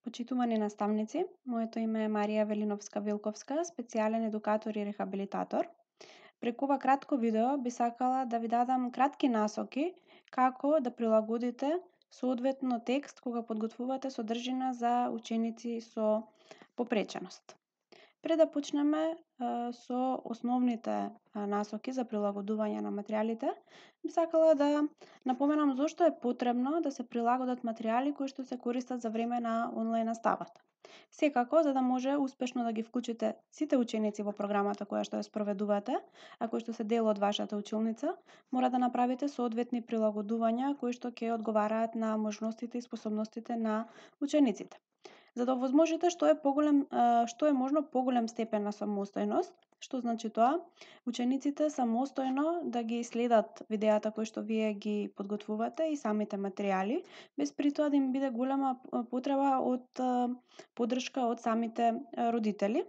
Почитувани наставници, моето име е Марија Велиновска-Вилковска, специјален едукатор и рехабилитатор. Преку ова кратко видео би сакала да ви дадам кратки насоки како да прилагодите соодветно текст кога подготвувате содржина за ученици со попреченост. Пред да почнеме со основните насоки за прилагодување на материјалите, би сакала да напоменам зошто е потребно да се прилагодат материјали кои што се користат за време на онлайн наставата. Секако, за да може успешно да ги вклучите сите ученици во програмата која што ја спроведувате, а кои што се дел од вашата училница, мора да направите соодветни прилагодувања кои што ќе одговараат на можностите и способностите на учениците. За да овозможите што е можно поголем степен на самостојност, што значи тоа? Учениците самостојно да ги следат видеата кои што вие ги подготвувате и самите материјали, без при тоа да им биде голема потреба од поддршка од самите родители.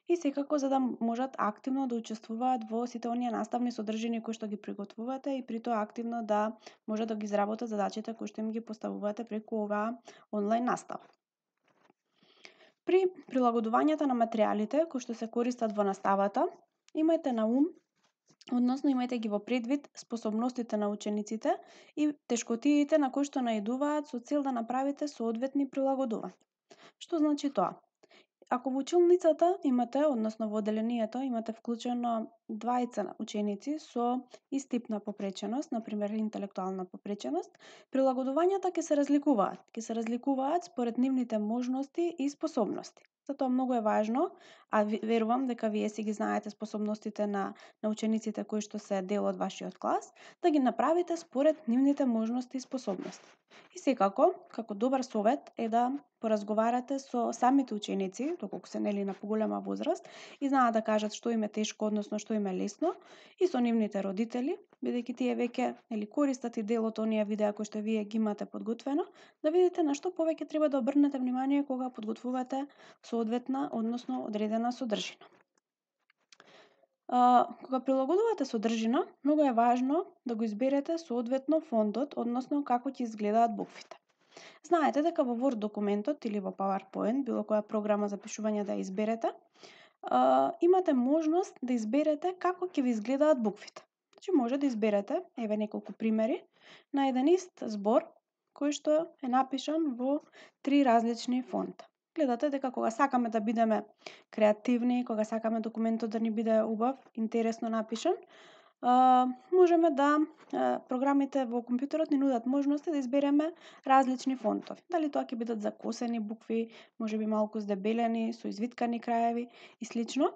И секако за да можат активно да учествуваат во сите оние наставни содржини кои што ги приготвувате и при тоа активно да можат да ги изработат задачите кои што им ги поставувате преку оваа онлайн настава. При прилагодувањето на материјалите кои што се користат во наставата, имајте на ум, односно имајте ги во предвид способностите на учениците и тешкотиите на кои што наидуваат со цел да направите соодветни прилагодувања. Што значи тоа? Ако во училницата имате, односно во одделението имате вклучено двајца ученици со ист тип на попреченост, например интелектуална попреченост, прилагодувањата ќе се разликуваат. Ќе се разликуваат според нивните можности и способности. Затоа многу е важно, а верувам дека вие си ги знаете способностите на учениците кои што се дел од вашиот клас, да ги направите според нивните можности и способности. И секако, како добар совет е да поразговарате со самите ученици, доколку се нели на поголема возраст, и знаат да кажат што им е тешко, односно што им е лесно, и со нивните родители, бидејќи тие веќе нели користат и дел од оние видеа кои што вие ги имате подготвено, да видите на што повеќе треба да обрнете внимание кога подготвувате соодветна, односно одредена содржина. Кога прилагодувате содржина, многу е важно да го изберете соодветно фонтот, односно како ќе изгледаат буквите. Знаете дека во Word документот или во PowerPoint, било која програма за пишување да ја изберете, имате можност да изберете како ќе ви изгледаат буквите. Значи може да изберете, еве неколку примери, на еден ист збор кој што е напишан во 3 различни фонта. Гледате дека кога сакаме да бидеме креативни, кога сакаме документот да ни биде убав, интересно напишан, можеме да програмите во компјутерот ни нудат можности да избереме различни фонтови. Дали тоа ќе бидат закосени букви, можеби малку здебелени, со извиткани краеви и слично.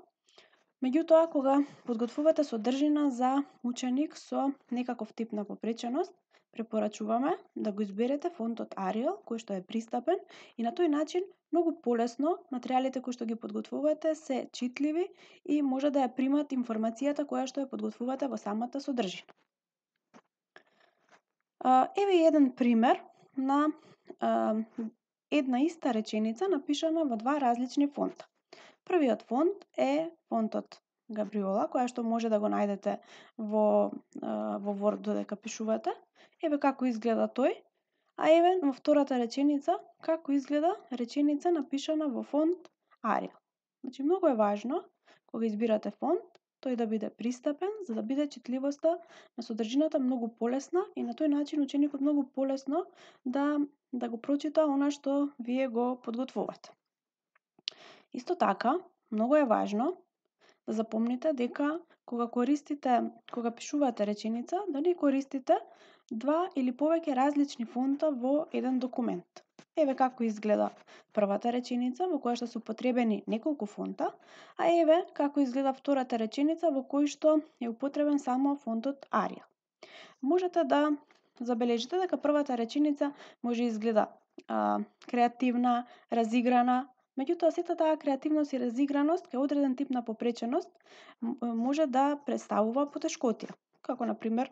Меѓутоа, кога подготвувате содржина за ученик со некаков тип на попреченост, препорачуваме да го изберете фонтот Arial, кој што е пристапен и на тој начин многу полесно материјалите кои што ги подготвувате се читливи и може да ја примат информацијата која што ја подготвувате во самата содржина. Еве еден пример на една иста реченица напишана во 2 различни фонта. Првиот фонт е фонтот Габриола, која што може да го најдете во Word додека пишувате. Еве како изгледа тој, а еве во втората реченица како изгледа реченица напишана во фонт Arial. Значи многу е важно кога избирате фонт, тој да биде пристапен, за да биде читливоста на содржината многу полесна и на тој начин ученикот многу полесно да го прочита она што вие го подготвувате. Исто така, многу е важно да запомните дека кога пишувате реченица, да не користите 2 или повеќе различни фонта во еден документ. Еве како изгледа првата реченица во која што се употребени неколку фонта, а еве како изгледа втората реченица во кој што е употребен само фонтот Arial. Можете да забележите дека првата реченица може изгледа креативна, разиграна, меѓутоа сета таа креативност и разиграност кај одреден тип на попреченост може да представува потешкотија, како на пример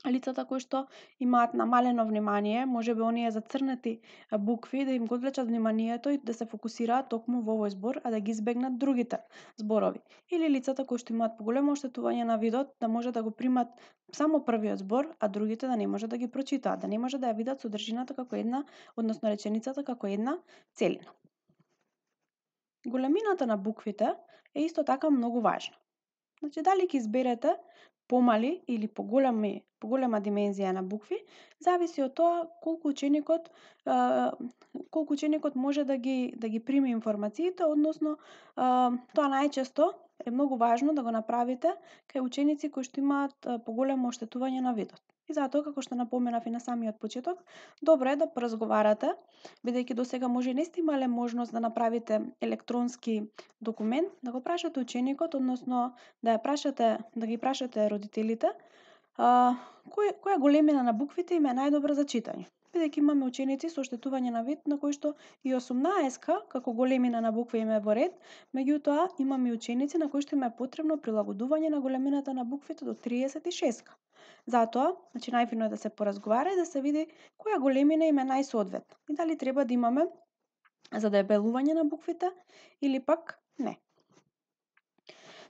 лицата кои што имаат намалено внимание, можеби оние зацрнати букви да им го одвлечат вниманието и да се фокусираат токму во овој збор, а да ги избегнат другите зборови. Или лицата кои што имаат поголемо оштетување на видот, да може да го примат само првиот збор, а другите да не може да ги прочитаат, да не може да ја видат содржината како една, односно реченицата како една целина. Големината на буквите е исто така многу важна. Значи, дали ќе изберете помали или поголема димензија на букви, зависи од тоа колку ученикот може да ги прими информациите, односно тоа најчесто е многу важно да го направите кај ученици кои што имаат поголемо оштетување на видот. И затоа, како што напоменав и на самиот почеток, добро е да поразговарате, бидејќи досега може и не сте имале можност да направите електронски документ, да го прашате ученикот, односно да ги прашате родителите, која големина на буквите им е најдобра за читање. Бидејќи имаме ученици со оштетување на вид на кои што и 18 како големина на буква им е во ред, меѓутоа имаме и ученици на кои што им е потребно прилагодување на големината на буквите до 36. Затоа, значи најфино е да се поразговара и да се види која големина им е најсоодветна и дали треба да имаме задебелување на буквите или пак не.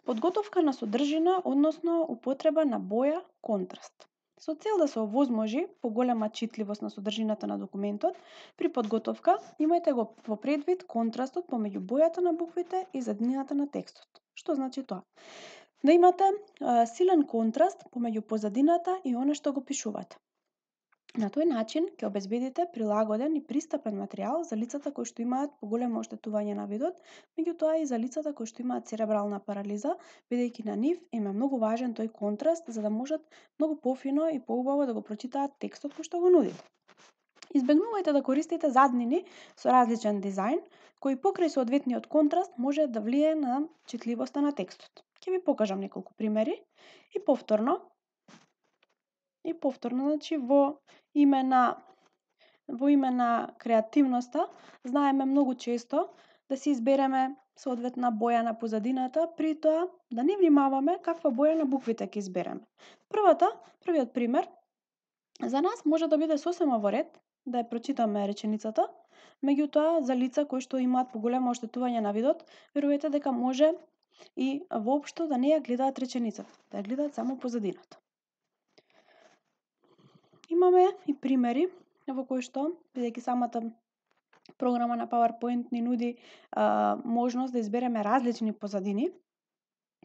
Подготовка на содржина, односно употреба на боја, контраст. Со цел да се овозможи поголема читливост на содржината на документот, при подготовка имајте го во предвид контрастот помеѓу бојата на буквите и заднината на текстот. Што значи тоа? Да имате силен контраст помеѓу позадината и она што го пишувате. На тој начин ќе обезбедите прилагоден и пристапен материјал за лицата кои што имаат поголемо оштетување на видот, меѓутоа и за лицата кои што имаат церебрална парализа, бидејќи на нив им е многу важен тој контраст за да можат многу пофино и поубаво да го прочитаат текстот кој што го нудите. Избегнувајте да користите заднини со различен дизајн, кој покрај соодветниот контраст може да влие на читливоста на текстот. Ќе ви покажам неколку примери и повторно, значи во име на креативноста, знаеме многу често да си избереме соодветна боја на позадината, при тоа да не внимаваме каква боја на буквите ќе избереме. Првиот пример за нас може да биде сосема во ред да ја прочитаме реченицата, меѓутоа за лица кои што имаат поголемо оштетување на видот, верувајте дека може и воопшто да не ја гледаат реченицата, да ја гледаат само позадината. Имаме и примери во кои што, бидејќи самата програма на PowerPoint ни нуди можност да избереме различни позадини,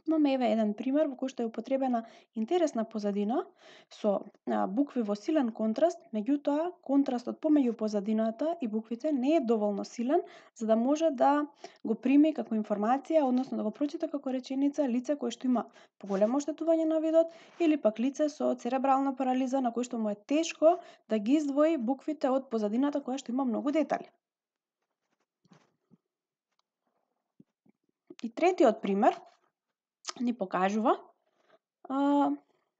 имаме еве еден пример во кој што е употребена интересна позадина со букви во силен контраст, меѓутоа контрастот помеѓу позадината и буквите не е доволно силен за да може да го прими како информација, односно да го прочита како реченица лице кое што има поголемо оштетување на видот или пак лице со церебрална парализа на кој што му е тешко да ги издвои буквите од позадината која што има многу детали. И третиот пример ни покажува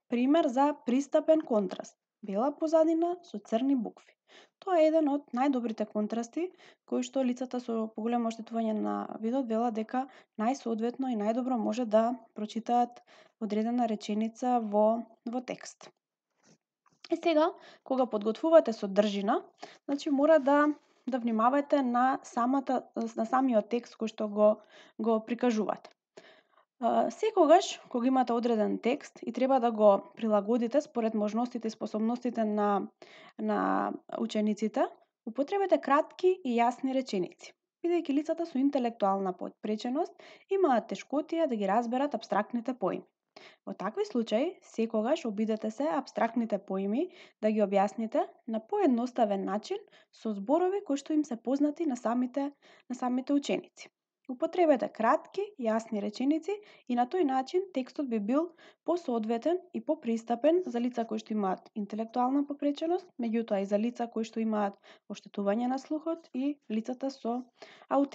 пример за пристапен контраст. Бела позадина со црни букви. Тоа е еден од најдобрите контрасти кои што лицата со поголемо оштетување на видот велат дека најсоодветно и најдобро може да прочитаат одредена реченица во текст. И сега, кога подготвувате содржина, значи мора да внимавате на самиот текст кој што го прикажувате. Секогаш, кога имате одреден текст и треба да го прилагодите според можностите и способностите на учениците, употребете кратки и јасни реченици. Бидејќи лицата со интелектуална подпреченост имаат тешкотија да ги разберат апстрактните поими. Во такви случаи, секогаш обидете се апстрактните поими да ги објасните на поедноставен начин со зборови кои што им се познати на самите ученици. Употребете кратки, јасни реченици и на тој начин текстот би бил посоодветен и попристапен за лица кои што имаат интелектуална попреченост, меѓутоа и за лица кои што имаат оштетување на слухот и лицата со аутизам.